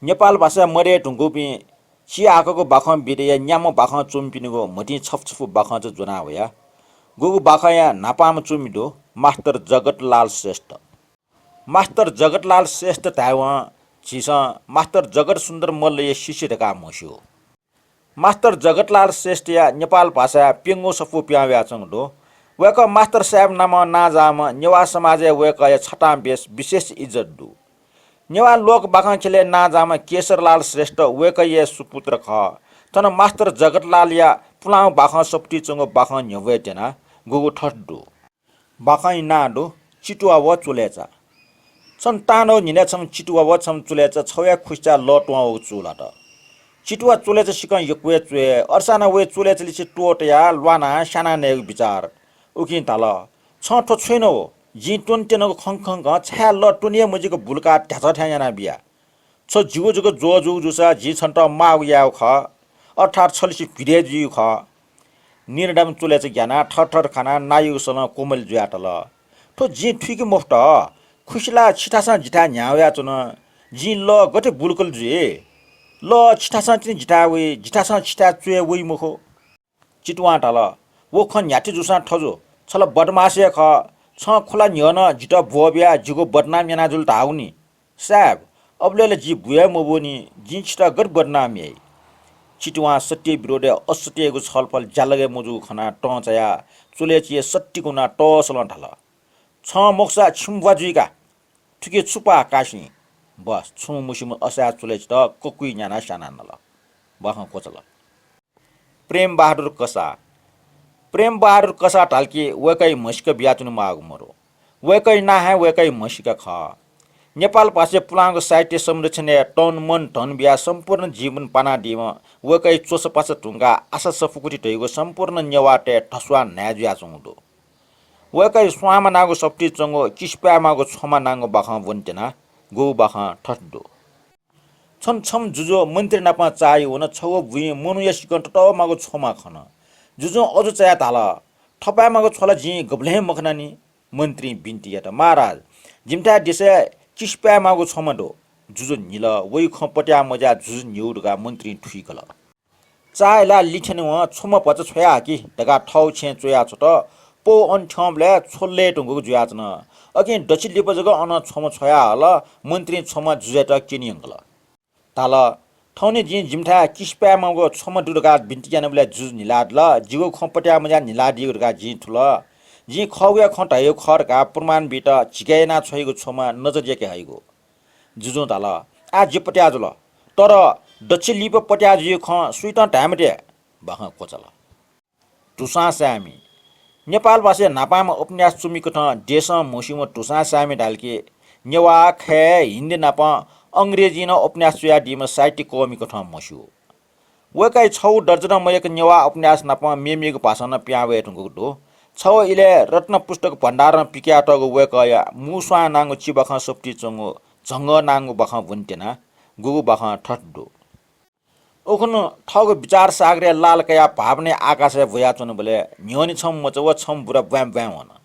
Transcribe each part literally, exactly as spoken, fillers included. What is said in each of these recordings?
नेपाल भाषाय् मदये धुंकूपिं चिहाकःगु बाखं विधाया न्याम्ह बाखं च्वमिपिनिगु म्हतिं छपु छपु बाखं च ज्वना वया। गुगु बाखंया न्हापांम्ह च्वमि दु मास्टर जगतलाल श्रेष्ठ। मास्टर जगतलाल श्रेष्ठ धायेवं झीसं मास्टर जगत सुन्दर मल्लया शिष्य धकाः म्हस्यू। मास्टर जगतलाल श्रेष्ठया नेपाल भाषाय् प्यंगू सफू पिहां वयाच्वंगु दु। वय्कः मास्टर साहेब नामं नांजाःम्ह नेवाः समाजय् वय्कःया छतां बेस विशेष इज्जत दु। नेवाः लोक बाखं ख्यलय् नांजाःम्ह केशरलाल श्रेष्ठ वय्कःया सुपुत्र खः। थन मास्टर जगतलालया पुलांगु बाखं सफुतिइ च्वंगु बाखं न्ह्यब्वये त्यना। गुगु थथे दु। बाखंया नां दु चितुवा व चुलेचा। छन्हु तांन्हौ न्हिनय् छम्ह चितुवा व छम्ह चुलेचा छगू हे खुसिचाय् लः त्वहां वःगु चूलात। चितुवा चुलेचा सिकं यक्व हे च्वय्। अथेसां नं वया चुलेचा लिसे त्वःतयाः ल्वानाः स्यानाः नयेगु बिचाः। उकिं धाल, "छं थ्व छु यानागु? जिं त्वने त्यनागु खंक खंकं छाय् लः त्वने हे मजिक बुलुकाः ध्याचः थाय् यानाबिया।" छ जिगु जक ज्वः जूगु जूसा जिं छन्त माःगु यायेगु खः, अर्थात् छलिसे भिडय् जुइगु खः। निदँदाम्ह चुलेचा ग्यानाः थरथर खानाः नायुगु सलं कोमल जुयातल। थ्व जिं थुइके मफुत। खुसि ला छिथासं जिथाय् न्ह्याः वयाच्वन। जिं लः गथे बुलुकल जुइ? लः छिथासं तिनि जिथाय् वइ, जिथासं छिथाय् च्वय् वइ मखु। चितुवां धाल, "व खँ न्ह्याथे जूसां थजु, छ ला बदमास हे खः। छं खुला न्ह्यः नं जितः ब्वःबियाः जिगु बदनाम याना जुल धाःगु नि। साहेब, अबलय् ला जि बुया हे मबूनि, जिं छितः गथे बदनाम याइ?" चितुवां सत्य विरोधय् असत्ययागु छलफल ज्यालगय् मजूगु खनाः तं चायाः चुलेचाया सत्तिक वनाः तःसलं धाल, "छं मखुसा छिम्ह ब्वा जुइका। थुकी छु पाः कासिं?" बस, छुं मुसिम्ह असाय् चुलेचात ककुइ न्यानाः स्यानाः नल। बाखं क्वचाल। प्रेमबहादुर कसाः। प्रेमबहादुर कसाः धाल कि वय्कःया म्हसीका बियाच्वने माःगु मदु। वय्कःया नां हे वय्कःया म्हसीका खः। नेपाल भाषाय् पुलांगु साहित्य संरक्षणय् तन मन धन बियाः सम्पूर्ण जीवन पानादीम्ह वय्कःया च्वसापासा धुंकाः आशा सफुकुथि धइगु सम्पूर्ण नेवाःतय् धस्वाः न्हाय् जुयाच्वंगु दु। वय्कःया स्वांमा नांगु सफुतिइ च्वंगु किसिपाय् माःगु छ्वमा नांगु बाखं ब्वने त्यना। गुगु बाखं थथे दु। छन्हु छम्ह जुजु मन्त्री नाप चाःहि वन। छगू बुँइ मनूया सिकं ततःमाःगु छ्वमा खन। जुजुं अजू चायाः धाल, "थपाय्माःगु छ्व ला जिं गबलें हे मखनानि।" मन्त्रीं बिन्ति यात, "महाराज, जिमिथाय् देशय् किसिपाय्माःगु छ्वमा दु।" जुजुं न्हिल, वइगु खँ पत्याः मज्याः जुजु न्ह्यू धकाः मन्त्रीं थुइकल। चाःहि ला लिथ्यनेवं छ्वमा भचा छ्वयाहकि धकाः थःगु छेँय् च्वयाछ्वत। पौ अन थ्यंबलय् छ्व लय् धुंकूगु जुयाच्वन। अकिं दच्छि लिपा जक अन छ्वमा छ्वयाहल। मन्त्रीं छ्वमा जुजुयात क्यने यंकल। धाल, "थौंनि जिं जिमिथाय् किसिपाय्माःगु छ्वमा दु धकाः बिन्ति यानाबलय् जुजु न्हिलादिल। जिगु खँ पत्याः मज्याः न्हिलादीगु धकाः जिं थुल। जिं खःगुया खँ धयागु खः धकाः प्रमाण बीत झिकाय् यानाः छ्वयागु छ्वमा नजर याके हइगु।" जुजुं धाल, "आः जि पत्याः जुल, तर दच्छि लिपा पत्याः जुइगु खँ सुइतं धाये मते।" बाखं क्वचाल। धुसां साय्मि। नेपाल भाषाय् न्हापांम्ह उपन्यास च्वमिकथं देशं म्हस्यूम्ह धुसां साय्मि धाल कि नेवाः, खय्, हिन्दी नाप अंग्रेजीं नं उपन्यास च्वयादीम्ह साहित्यिक कःमिकथं म्हस्यू। वय्कःया छगू दर्जनं मयय्क नेवाः उपन्यास नाप मेमेगु भाषां नं पिहां वये धुंकूगु दु। छगू इलय् रत्न पुस्तक भण्डारं पिकयातःगु वय्कःया मू स्वां नांगु चिबाखं सफुतिइ च्वंगु झंगः नांगु बाखं ब्वने त्यना। गुगु बाखं थथे दु। उखुन्हु थःगु विचार सागरय् लाल कयाः भावनाया आकाशय् ब्वयाच्वंबलय् न्ह्यःने छम्ह मचा व छम्ह बुरा ब्वाँय् ब्वाँय् वन।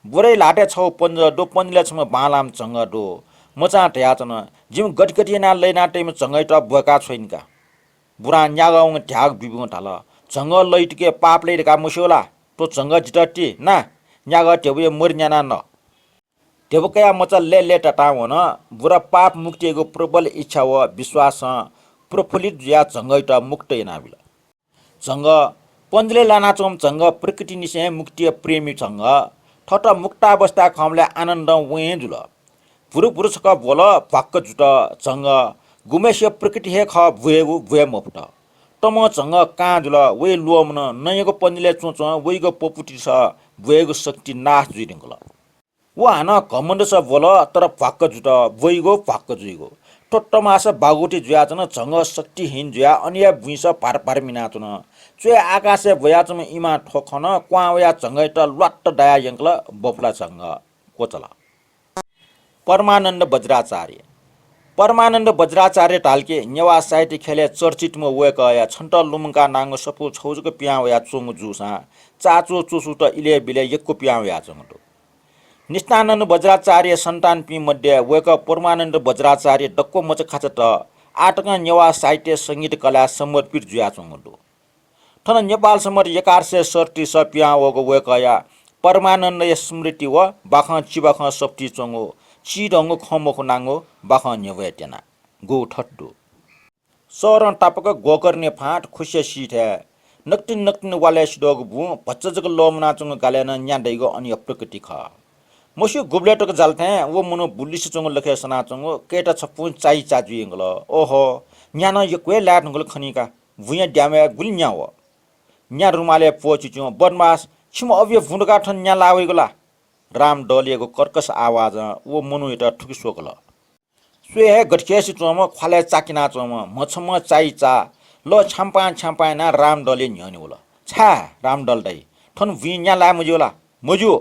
बुराया ल्हातय् छगू पन्जर दु, पन्जलय् छम्ह बांलाःम्ह झंगः दु। मचां धयाच्वन, "जिमि गथे गथे यानाः लय् यानातइम्ह झंगःयात ब्वय्काः छ्वइनिका।" बुरां न्यागः वंगु ध्यागः बिबिगं धाल, "झंगः लइतके पाप लइ धकाः मस्यू ला? थ्व झंगः जितः ति, ना, न्यागः ध्यबुया मरि न्यानाः न।" ध्यबा कयाः मचा लय् लय्तातां वन। बुरा पाप मुक्तियागु प्रबल इच्छा व विश्वासं प्रफुल्लित जुयाः झंगःयात मुक्त यानाबिल। झंगः, पन्जलय् लानाच्वंम्ह झंगः प्रकृतिनिसें हे मुक्तिया प्रेमी झंगः। थःत मुक्तावस्थाय् खंबलय् आनन्दं वँय् जुल। भुरु भुरु छकः ब्वल, भ्वाक्क जुत। झंगः गुम्हय्सिया प्रकृति हे खः ब्वयेगु, ब्वये मफुत। तमं झंगः कां जुल, वया ल्वःमन। नँयागु पन्जलय् च्वंच्वं वइगु पपुतिसः ब्वयेगु शक्ति नाश जुइधुंकल। व हानं घमण्डसः ब्वल, तर भ्वाक्क जुत, ब्वइगु भ्वाक्क जुइगु। थ्व तमासा बागुति जुयाच्वन, झंगः शक्तिहीन जुयाः अन हे बुँइसः भार भार मिनाच्वन। च्वय् आकाशय् ब्वयाच्वंम्ह इमां थ्व खन, क्वहां वयाः झंगःयात ल्वात्त दायाः यंकल, बफुला झंगः। क्वचाल। परमानन्द वज्राचार्य। परमानन्द वज्राचार्य धाल कि नेवाः साहित्य ख्यलय् चर्चितम्ह वय्कःया छन्त लुमंका नांगु सफू छगू जक पिहां वयाच्वंगु जूसां चाचु चुसुत इलय् बिलय् यक्व पिहां वयाच्वंगु दु। निष्ठानन्द वज्राचार्य सन्तानपिं मध्ये वय्कः परमानन्द वज्राचार्य दक्व मचाखाचात आः तकं नेवाः साहित्य संगीत कलाय् समर्पित जुयाच्वंगु दु। थन नेपाल सम्बत एघार सय सडसठ्ठी स पिहां वःगु वय्कःया परमानन्दया स्मृति व बाखं चिबाखं सफुती च्वंगु चिधंगु खँ मखुनांगु बाखं न्ह्यब्वये त्यना। गु थथे दु। शहरं तापाक गोकर्णे फाँट खुसिया सीथय् नकतिनि नकतिनि वालय् सिधःगु बुँ भचा जक लःमुनाच्वंगु गालय् नं न्या दइगु अन यप्तुक ति खः। मस्यू गुबलय् तक जाल थें व मनू बुलिसे च्वंगु लखय् सनाच्वंगु कय्ता छपुं चाइचा जुइ यंकल। ओहो, न्या नं यक्व हे लाये धुंकल खनी का। बुँया द्यामय् गुलि न्या व। न्या रुमालय् प्वःचिच्वं, बदमास, छिम्ह अबुया बुँ धकाः थन न्या लाः वइगु ला? रामदलयागु कर्कश आवाजं व मनूयात थुकि स्वकल। स्वये हे गथेकेसे च्वंम्ह ख्वालय् चाकिनाच्वंम्ह म्हछम्ह चाइचा लः छ्याम्पां छ्याम्पां यानाः रामदलया न्ह्यःने वल। छाय् रामदल दाइ, थन बुँइ न्या लाये मज्यू ला? मज्यू।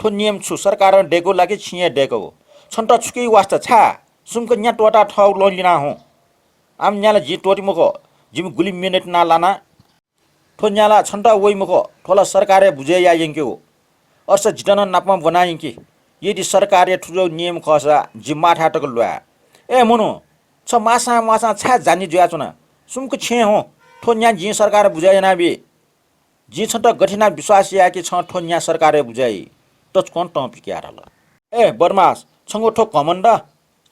थ्व नियम छु सरकारं दय्कू ला कि छिं हे दय्कू? छन्त छुकिइ वास्ता छाय्? सुम्क न्या त्वःताः थःगु लँ लिना हुँ। आम न्या ला जिं त्वःते मखु। जिमि गुलि मेहनत यानाः लाना। थ्व न्या ला छन्त वइ मखु, थ्व ला सरकारया बुझय् याये यंकेगु। अय्सा जितः नं नापं ब्वना यंकि। यदि सरकारया थुजु नियम खःसा जि माथाय् तक ल्वाये। ए मनू, छ माःसां म्वाःसां छाय् जान्ने जुयाच्वना? सुम्क छेँ हुँ, थ्व न्या जिं सरकारया बुझय् यानाबी। जिं छन्त गथे यानाः विश्वास याये कि छं थ्व न्या सरकारया बुझय् याइ? तसकं तं पिकयाः धाल। ए बदमास, छंगु थ्व घमण्ड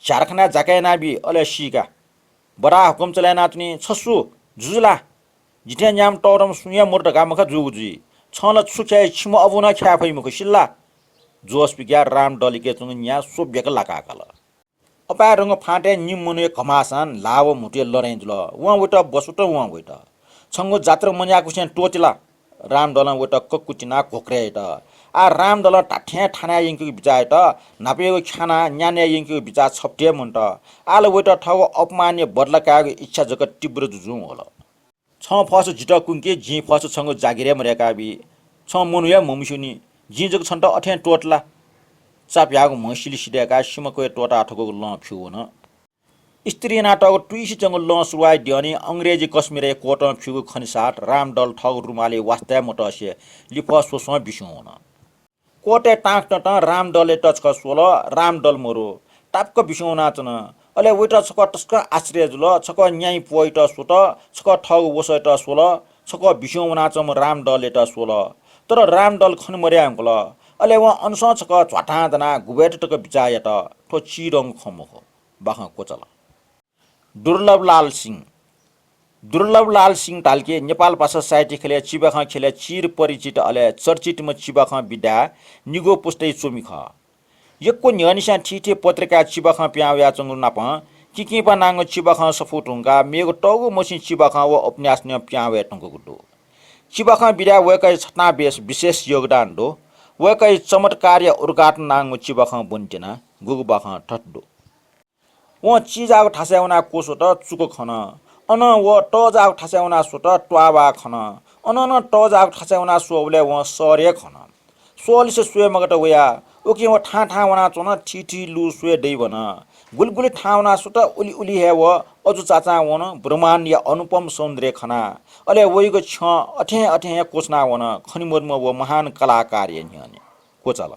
झ्यालखानाय् जाका यानाबी, अले सीका। बडा हुकम चले यानाच्वनी, छ सु? जुजु ला? जिथें न्याम्ह तःधंम्ह सुं हे मदु धकाः मखा जूगु जुइ। छं ला छु ख्याइ, छिम्ह अबुं नं ख्याये फइ मखु, सिल ला? जोस पिकयाः रामदलयाके च्वंगु न्या स्वब्याक लाकाः काल। अपाय्धंगु फाँटय् निम्ह मनूया घमासां ल्हाः व म्हुतुया लडाइँ जुल। वं वइत बसुत, वं वइत। छंगु जात्रा मन्याःकुसें त्वःते ला? रामदलं वइत ककुतिनाः घोक्रे यात। आः रामदलं धात्थें थानाय् यंकेगु बिचाः यात। न्हापायागु ख्यानाः न्या नये यंकेगु बिचाः छपु हे मन्त। आः ला वइत थःगु अपमानया बदला कायेगु इच्छा जक तीव्र जुजुं वल। छं फःसा जितः कुंकि, जिं फःसा छंगु जागिर हे मदय्काबी। छं मनू हे म्हमस्यूनि, जिं जक छन्त अथें त्वःते ला? चाप ह्याःगु म्हसिलि सिधय्काः सिमा क्वय् त्वःताः थकूगु लं फ्यू वन। इस्त्री यानातःगु तुइसे च्वंगु लं सुरुवाःया द्यःने अंग्रेजी कश्मीरया कोटं फ्यूगु खनेसाथ रामदल थःगु रुमालय् वास्ता हे मतसे लिफः स्वस्वं बिस्युं वन। कोटय् तांक ततं रामदलयात छकः स्वल, रामदल मरु। तापाक बिस्युं वनाच्वन। अले वइत छकः तसकं आश्चर्य जुल। छकः न्याइ प्वःयात स्वत, छकः थःगु वसःयात स्वल, छकः बिस्युं वनाच्वंम्ह रामदलयात स्वल। तर रामदल खने मदये धुंकल। अले वं अनसं छकः झ्वातां दनाः गुबय्त तक बिचाः यात। थ्व चिधंगु खँ मखु। बाखं क्वचाल। दुर्लभलाल सिंह। दुर्लभलाल सिंह धाल कि नेपाल भाषा साहित्य ख्यलय् चिबाखं ख्यलय् चिरपरिचित अले चर्चितम्ह चिबाखं विधाय् निगू पुस्ताया च्वमि खः। यक्व न्ह्यःनिसें थीथी पत्रिकाय् चिबाखं पिहां वयाच्वंगु नापं किंकिंपा नांगु चिबाखं सफू धुंकाः मेगु तःगु मछि चिबाखं व उपन्यास नं पिहां वये धुंकूगु दु। चिबाखं विधाय् वय्कःया छतां बेस विशेष योगदान दु। वय्कःया चमत्कारया उद्घाटन नांगु चिबाखं ब्वने त्यना। गुगु बाखं थथे दु। वं चिजाःगु थासय् वनाः क्वस्वत, चुक खन। अनं व तःजाःगु थासय् वनाः स्वत, त्वाःबाः खन। अनं नं तःजाःगु थासय् वनाः स्वःबलय् वं शहर हे खन। स्वःलिसे स्वये मगात वयाः उकिं व थां थां वनाच्वन, थीथी लु स्वये दइवन। गुलि गुलि थां वनाः स्वत, उलि उलि हे व अजू चाचां वन, ब्रह्माण्डया अनुपम सौन्दर्य खना। अले वइगु छ्यं अथें अथें हे क्वछुना वन, खने मदुम्ह व महान कलाकारया न्ह्यःने। क्वचाल।